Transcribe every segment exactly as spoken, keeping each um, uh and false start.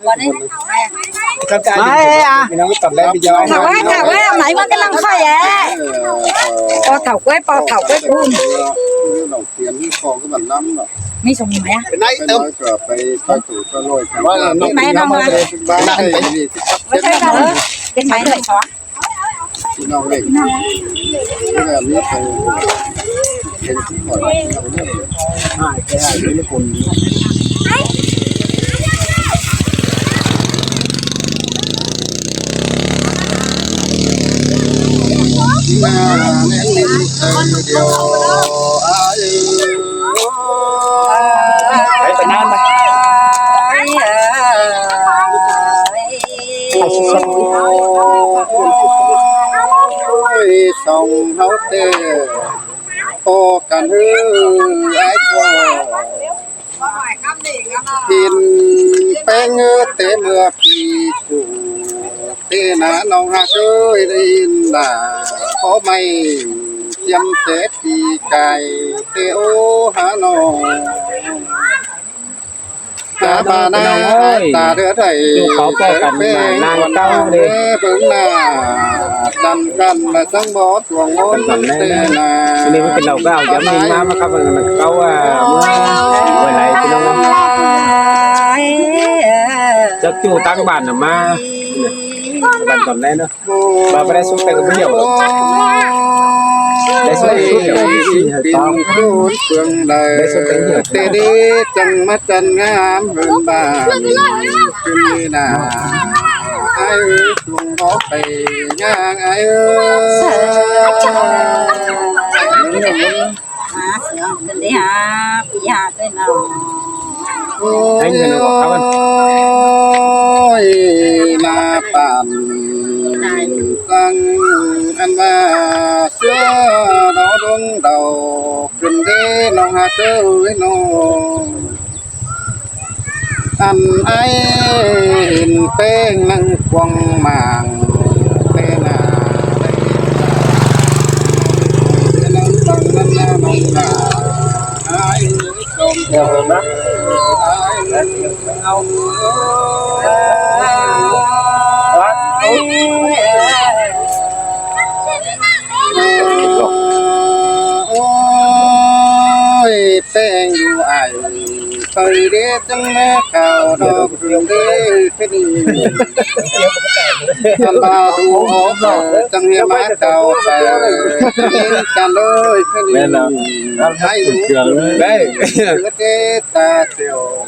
Mai à. Thảo ơi, thảo ơi, máy mà cái lăng khỏi ấy. Bò thảo quế, bò thảo quế cùm. Mì sống máy à? Cái máy nó mà. Cái máy nó mà. Cái máy nó mà. Ôi, song háo tê, tô căn hư ái cô. Hin peng tê mưa pi cu, tê na nong ha sơi đin đà, có mày chiếm tê pi cài, tê ô ha nong. Cá ba na ơi, ta đưa thầy. Chú có cái cần mà năng tao đi. Bưng na, đăm căn mà săng bó tuồng ngôn tê na. Ini mungkin lau kau jam lima maka bưng na kau à mua. Quay lại cái nông. Chắc chú tăng bản mà. Bản còn đây nữa. Ba ba đai sông Tây có nhiều lắm. Đai sông Tây có nhiều. Ôi, pin côn phương đời. Đai sông Tây nhiều. Tê đê chẳng mắt chân ngắm hơn ba. Pin đi nà. Ai ơi, tuồng bó tây ngang ai ơi. À, sướng, cái đấy hả? Bây giờ cái nào? Anh cái nào có khóc không? Ôi, là bạn tăng ăn ba sữa đó đúng đầu.ขึ้นเด้น้องฮักเอ้ยน้อง อันไอ้เห็นแป้งนั่งควงหมากเตนา นั่งฟังนั่นแน่นอนนะ ไอ้เอ้ยจงเกิดนะ ไอ้เอ้ยเอา Ôi, peng du ai, thời đế chẳng mẹ cao đó, đế thế đi. Ăn ba du ốp, chẳng nghe má cao, phải, chẳng đôi thế đi. Hai du, đấy. Cứ thế ta chiều.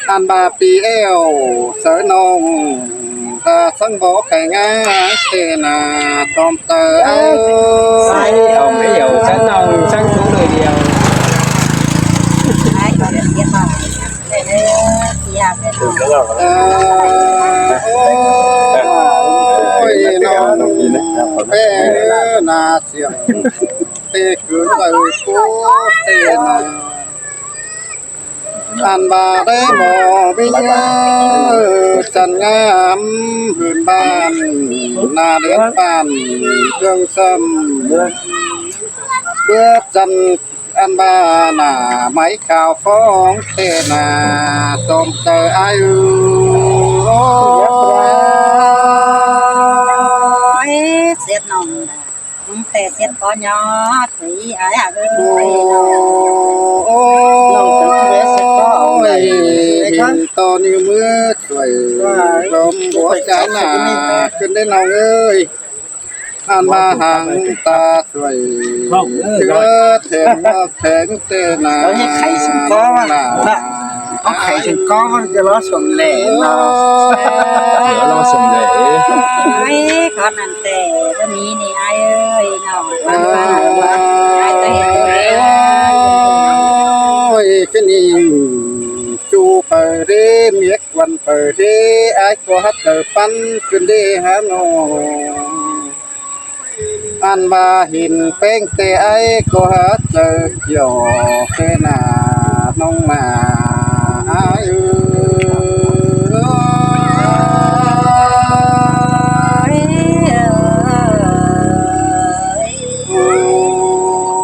Ăn ba pi eo, sớ nông, ta săng bó cái ngá, tê nà, tòm tơ ơ. Sai, ông ấy hiểu, sớ nông, săng thú đôi điều. Ai, có được tiền mà. Ê, ê, ê, ê, ê. Ôi, nông, tê nà, siêng, tê cứ tơ, tê nà. Ăn ba đế mò bính ơ, chăn ngắm hưn ban, nà đế ban, hương sâm. Bữa chăn ăn ba nà máy khảo phóng tê nà tôm tơ ai ư. Ôi, siết nòng. Không thể siết có nhỏ, thì ai hả ư. Ôi, nòng tơ siết có ông này. Ôi, to như mưa xuôi, không có cái nà,ขึ้นได้ nòng ơi. Ăn ba hàng ta xuôi, chứa thêm một tháng tê nà. Nó như khay sừng có mà. Nà. Nó khay sừng có mà, cái nó sùng lẻ nó. Nó sùng lẻ. Ôi, con ăn tê, con ní nì ai ơi, nó. Ôi, cái ní chu pơ rê, miếc quan pơ rê, ai có hát cờ păn,ขึ้นได้ hả nó. Ăn ba hên peng tê ai có hát cờ kiểu tê nà nông mà ai ư.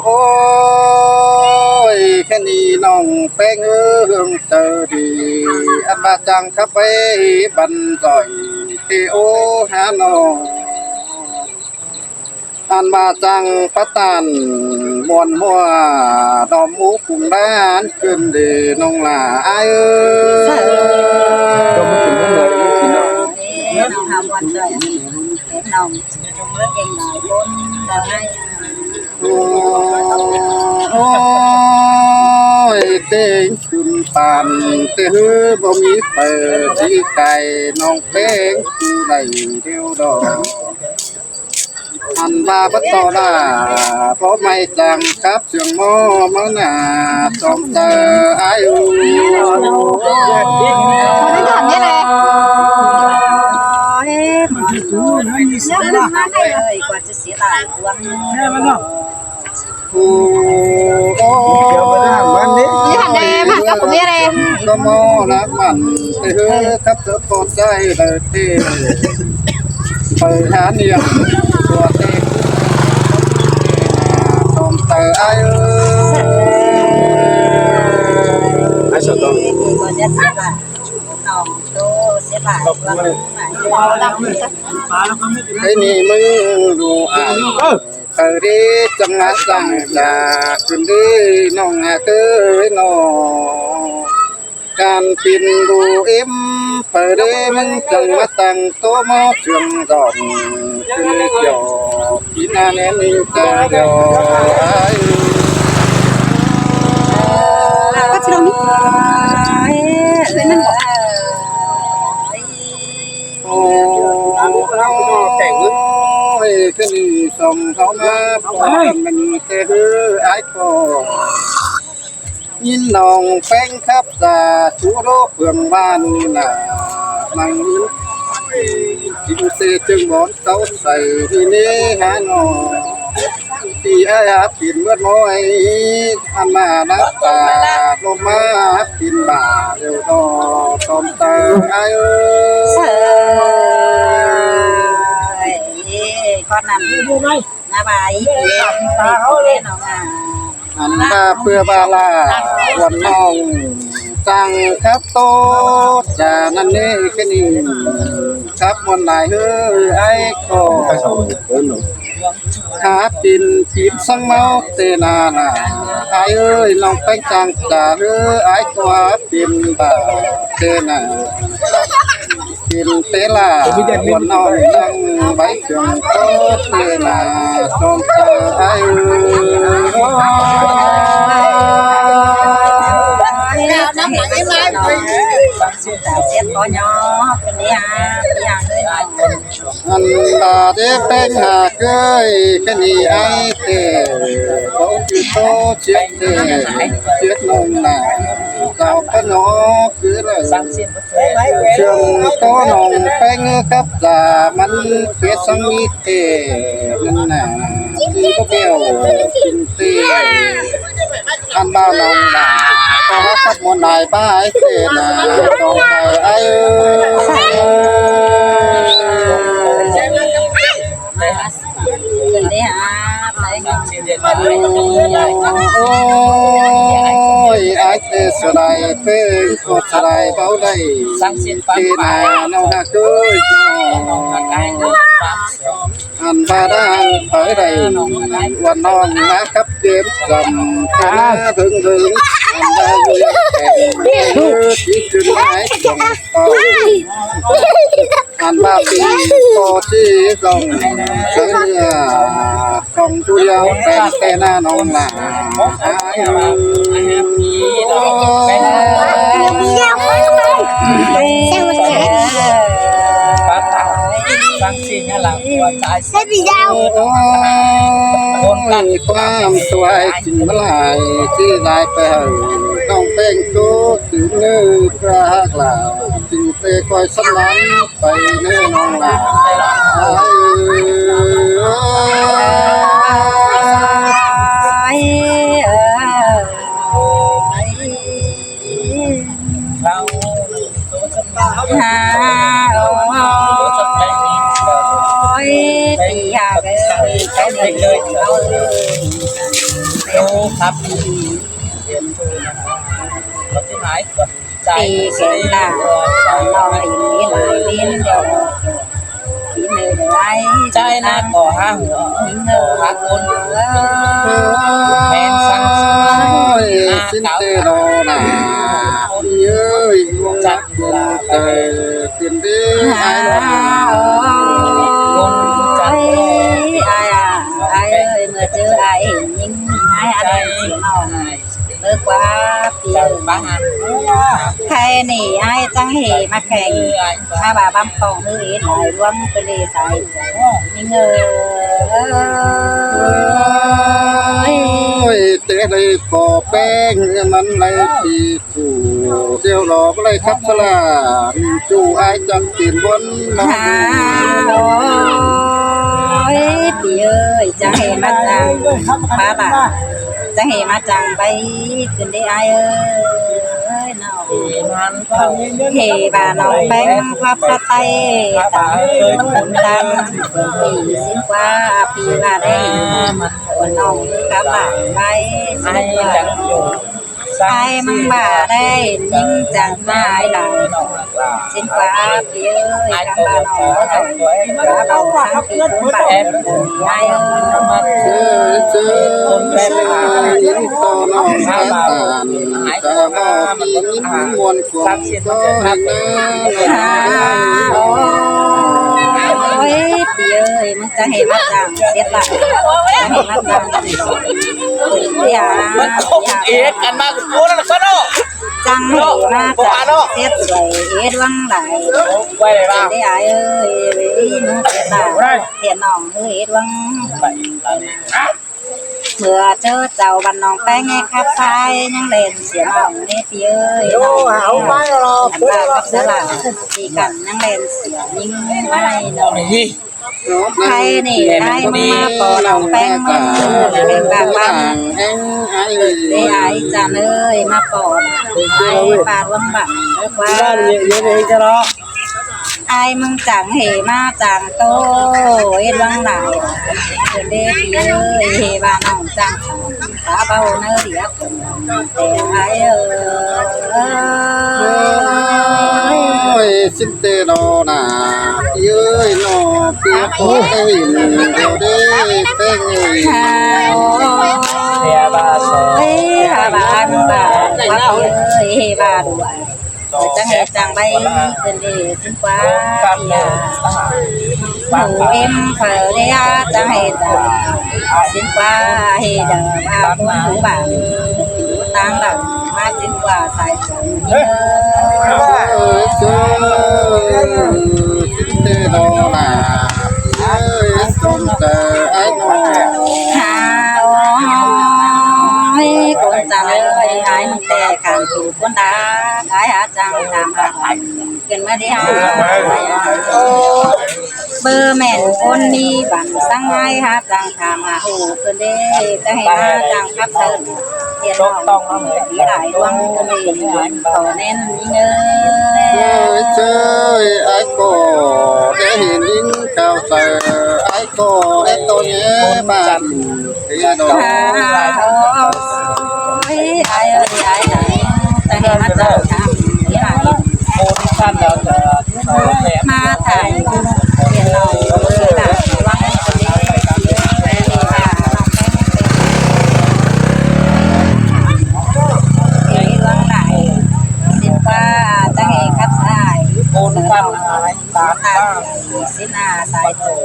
Ôi, cái ní nông peng ư hương cờ đi ăn ba chang khắp ꞌvạy băn doi tê ố há ꞌnọ. Ăn ꞌva chang pá ꞌtan muôn ꞌmua đom ú khung đán khửn đi ꞌnọng ꞌlạ ải ới. Ê, ꞌnọng hao muôn doi. Ê, ꞌnọng ꞌchí ꞌmứa ꞌkeng lai ꞌcốn đaư ải. Ôi, ꞌtếng khửn păn té ꞌhứ báu ꞌmí phaư ꞌchí cai ꞌnọng ꞌpéng ꞌchu đảy điêu đo. Ăn ꞌva báu ꞌto đa, báu ꞌmạy chang khắp sương ꞌmo ꞌmá nả, tôm chaư ải ới. Ôi, ôi, ôi. Đi hẳn đây, mà các bạn biết đây. Sương ꞌmo nả mẳn, té ꞌhứ khắp sương ꞌpo chai đaư tê. Phaư há ꞌniêm tua tê. Tôm chaư ải ới. Ải sao tôm. Cái này mới đủ ăn. Phaư đé chắng ꞌmá chang chả khửn đi ꞌnọng ꞌhặc ới ꞌnọ. Căn pin ꞌlụk ꞌếm phaư đé ꞌmắn chắng ꞌmá tăng tô ꞌmo sương dọn khửn đi kiẻo. Pin ꞌna ꞌnén đi chang điêu ải. Ôi, cái đi sông tháo ꞌmá, pô, ꞌmắn té ꞌhứ ải ꞌcọ. ꞌNhính ꞌnọng ꞌpéng khắp da sú đô phường ꞌvan nả, ꞌmắn ꞌnhính chính tê ꞌchương bón cáu say đi ꞌnê há ꞌnọ. Ti ải há pin ꞌmớt ꞌmoi, ăn ꞌmá nả ta, ꞌlốm ꞌmá há pin bả, điêu đo, tôm chaư ải ới. Ê, con nằm. Nả ꞌva ꞌí, ꞌí, ꞌí, ꞌnọng à. Ăn ꞌva ꞌpưa ꞌva ꞌlạ, ꞌmuôn ꞌnọng chang khắp ꞌtố, chả ꞌnặn ꞌnê cái đi. Khắp ꞌmuôn lai ꞌhứ ải ꞌcọ. Há pin pin săng ꞌmá tê nả nả. Ải ới, ꞌnọng ꞌpéng chang chả ꞌhứ ải ꞌcọ há pin bả tê nả. Pin té ꞌlạ, ꞌmuôn ꞌnọng đang báy sương ꞌtố tê nả, tôm chaư ải ới. Ăn ꞌva đé ꞌpéng ꞌhặc ới, cái đi ải tê, báu ꞌchư ꞌtố ꞌchiếc tê, ꞌchiếc ꞌnọng nả, chao pá ꞌnọ cứ đaư. Sương ꞌtố ꞌnọng ꞌpéng ꞌhứ khắp da ꞌmắn pết săng ꞌmí tê, ꞌnặn nả, đi báu bẻo, chính tê. Ăn ꞌva ꞌnọng nả, ꞌcọ hák khắp ꞌmuôn lai ꞌva ải tê nả, tôm chaư ải ới. Ôi, ải tê sơ đai, tê ꞌcọ sơ đai báu đảy. Tê nả ꞌnọng ꞌhặc ới. Ăn ꞌva đang phaư đảy, ꞌmuôn ꞌnọng ꞌmá khắp kêm dăm, kêm ꞌmá thớng thớng, ăn ꞌva vui kẻng, ꞌchí khửn ải sông ꞌtó. Ăn ꞌva pin ꞌtó ꞌchí dong, sơ ꞌnhá, sông ꞌchu yao, pên tê nả ꞌnọng ꞌlạ. Ải ới. Ôi, ꞌquám ꞌtoi chính ꞌmá lai, ꞌchí lai pay hảư, ꞌnọng ꞌpéng ꞌtố tứm ꞌnư ꞌpưa ꞌhặc ꞌlạ, chính tê ꞌcoi sắm ꞌnặn pay ꞌnư ꞌnọng ꞌlạ. Ải ới. Pí keng đa, ꞌnọng ꞌhịn ꞌmí lai ꞌviến điêu, ꞌhịn ꞌnị lai. Chai ꞌnạ ꞌcọ hák, ꞌcọ hák ꞌcốn. ꞌMen săng ꞌsịn ꞌtẹ ꞌnọ ꞌnạ. Ơi, ꞌluống chặt ꞌcốn tê, ꞌcốn tê, ải ꞌnọ. Ôi, ải à, ải ơi, ꞌmưa ꞌchớ ải ꞌhịn ꞌnhính, ải ăn ꞌsịn ꞌnọ. Ơ, ꞌquá pí ơi. Khay ꞌnị ải chắng hê ꞌmá kheng, ꞌmá ba băm khong ꞌhứ ết lai ꞌluống ꞌcọ ꞌlế sai. ꞌNhính ơi. Ôi, té đảy ꞌcọ ꞌpéng ꞌmắn lai pí phủ, điêu lo báu lai khắp sa la, ꞌmí ꞌchu ải chắng tin ꞌvốn ꞌnọ. Ôi, pí ơi, chắng hê ꞌmá chắng, ꞌpá la, chắng hê ꞌmá chắng ꞌvạy ꞌcứn đé ải ơi, ꞌnọng. Hê ba ꞌnọng ꞌpéng khắp sa ꞌtẹ, tăm ꞌcốn tăm, pí ꞌsịn ꞌquá, pí ba đảy, ꞌcốn ꞌnọng khắp ba ꞌvạy, ꞌsịn ꞌquá. Ải ꞌmá ba đảy, ꞌnhính chắng ải lai. ꞌSịn ꞌquá pí ơi, khắp ba ꞌnọng ꞌcọ ꞌtoi, khắp ba ꞌnọng săng pí ꞌcốn ba, ải ơi. Chớ, chớ, chớ, ꞌnhính ꞌto ꞌnọng ải tản, chả ꞌva pí ꞌnhính muôn cuông ꞌtọ ꞌhịn ꞌnạ. Ôi, pí ơi, ꞌmá chắng hê ꞌmá chắng, ꞌsịn lai. Chắng hê ꞌmá chắng. Dạ. ꞌMắn khong ết căn ꞌmá ꞌcốn ꞌnặn ꞌcọ ꞌnọ. Chắng hê ꞌmá chắng, ꞌsịn lai, ết ꞌluống lai. Ôi, đé ải ơi, ꞌnhính ꞌsịn lai. Thiện ꞌnọng ꞌhứ ết ꞌluống. ꞌMưa ꞌchớ chảu băn ꞌnọng ꞌpéng ꞌnhé khắp sai, ꞌnhắng ꞌlen sia ꞌnọng ꞌnhé pí ơi. Ôi, hảư ꞌmá lo, ꞌmá khắp sa la, pí căn ꞌnhắng ꞌlen sia, ꞌnhính ꞌmá ꞌnọng. Khay ꞌnị ải ꞌmá ꞌpo ꞌnọng ꞌpéng ꞌmá, ꞌpéng bang bang. Đé ải chắng ơi, ꞌmá ꞌpo ải ba ꞌluống bang, ꞌquá. Ải ꞌmướng chắng hê ꞌmá chắng ꞌtố, ết ꞌluống lai. Đé pí ơi, hê ba ꞌnọng chắng, ta báu ꞌnớ điếc. Ôi, ꞌsịn ꞌtẹ ꞌnọ ꞌnạ, pí ơi ꞌnọ, pí ơi, điêu đé, ꞌpéng ơi. Ôi, hả bà, bà, bà, bà ơi, bà đuổi. Chắng hê chắng ꞌvạy, ꞌcứn đé ꞌsịn ꞌquá, pí à. Hảư êm phở đé à, chắng hê chắng. ꞌSịn ꞌquá hê đa, ꞌva ꞌcốn hảư bang. Tang đa, ꞌmá ꞌsịn ꞌquá sai chắng. Ơ, ꞌsịn ꞌtẹ ꞌnọ ꞌnạ. Ơ, ꞌsịn ꞌtẹ ải ꞌnọ. Hả, ôi, ꞌcốn chắng ơi, ải ꞌmướng ꞌtẹ khăn tủ ꞌcốn đa, ải hả chắng khăn hả. Khen ꞌmá đi hả. Bơ ꞌmen ꞌcốn ꞌmí băn săng ải hả chắng khăn hả hủ ꞌcứn đé, chắng hê hả chắng khắp sơn. Thiện ꞌnọng đi lai ꞌluống ꞌcứn đé, ꞌcọ ꞌnén ꞌnhính ơi. Ơi, ơi, ải ꞌcọ, đé hên ꞌnhính khảu sai, ải ꞌcọ, ết ꞌtô ꞌnhé bang. Ôi, ải ơi, ải ơi, ta hê ꞌmá chắng khăn, ꞌmá thả, thiện ꞌnọng, ꞌluống lai, ꞌsịn ꞌquá, chắng hê khắp sai, ꞌsịn ꞌnạ sai chắng.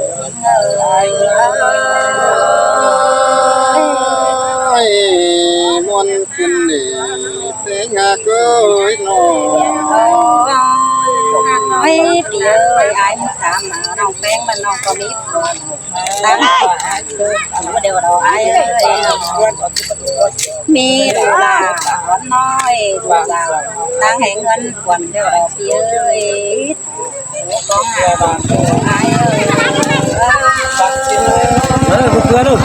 Ôi, muôn ꞌcứn đé, ꞌpéng ꞌhặc ơi ꞌnọ. Ôi, pí ơi, ải ꞌmá khắm ꞌmá ꞌnọng ꞌpéng ꞌmá ꞌnọng ꞌcọ ꞌmí. Tang ải, điêu đa ải ơi. ꞌMí đu la, ꞌnọi, đu la. Tang hên ꞌngớn ꞌquan điêu đa pí ơi. Ơ, ơ, ơ.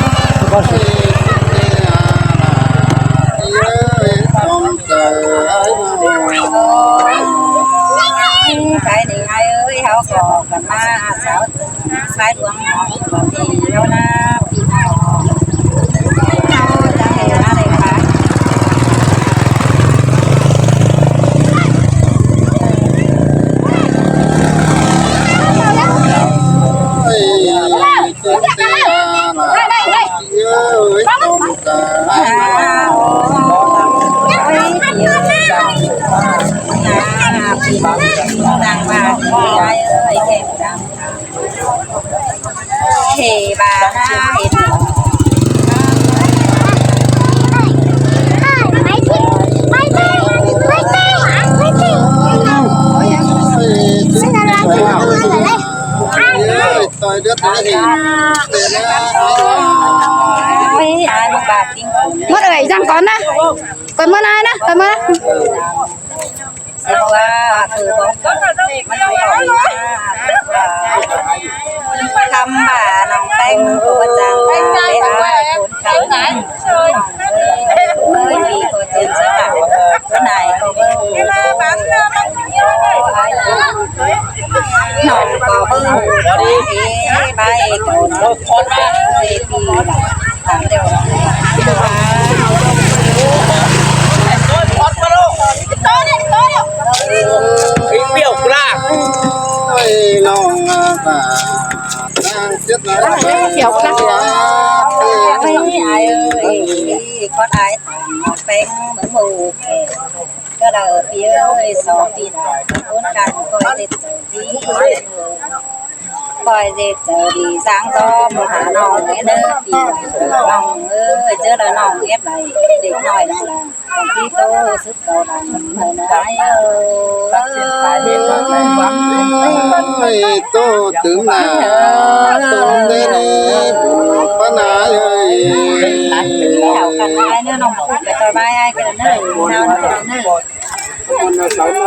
Cái này ai ơi, háo có cả ma sao sai ꞌluống, thì háo na, háo ra thì ra đây mà. Đang ba ai ơi, em đang thề bà na hết. Ôi, ai mà bà kinh khủng. Mất rồi, răng con á. Con mất ai đó, con mất á. Sau á, cứ có con, mất rồi. Thăm bà nòng phanh, cô có chàng bà, bé ai, con khăn. Ơi, đi cô tiên sẽ bảo, bữa nay cô bơ. Nòng cô bơ. Đi, đi, bye, cô. Đi, đi. Ôi, lòng, à, bà, đang chết nói là Kiểu con. Ôi, ai ơi, con ai tắm nó phanh mới mù. Cái là ở phía ơi, xó pin à, con khăn coi tết rồi đi. Coi dệt giờ đi sáng gió mà Hà Nội cái đứa thì lòng ơi, chứ là lòng ép này, để nói là còn tí tô sức cầu lòng mà nó ai ơi. Ôi, tô tướng là tô lên đi, bố con ai ơi. Hảo cần ai nữa, lòng cái tờ bai ai cái nữa, nào nữa, nữa. Con nó xấu nữa.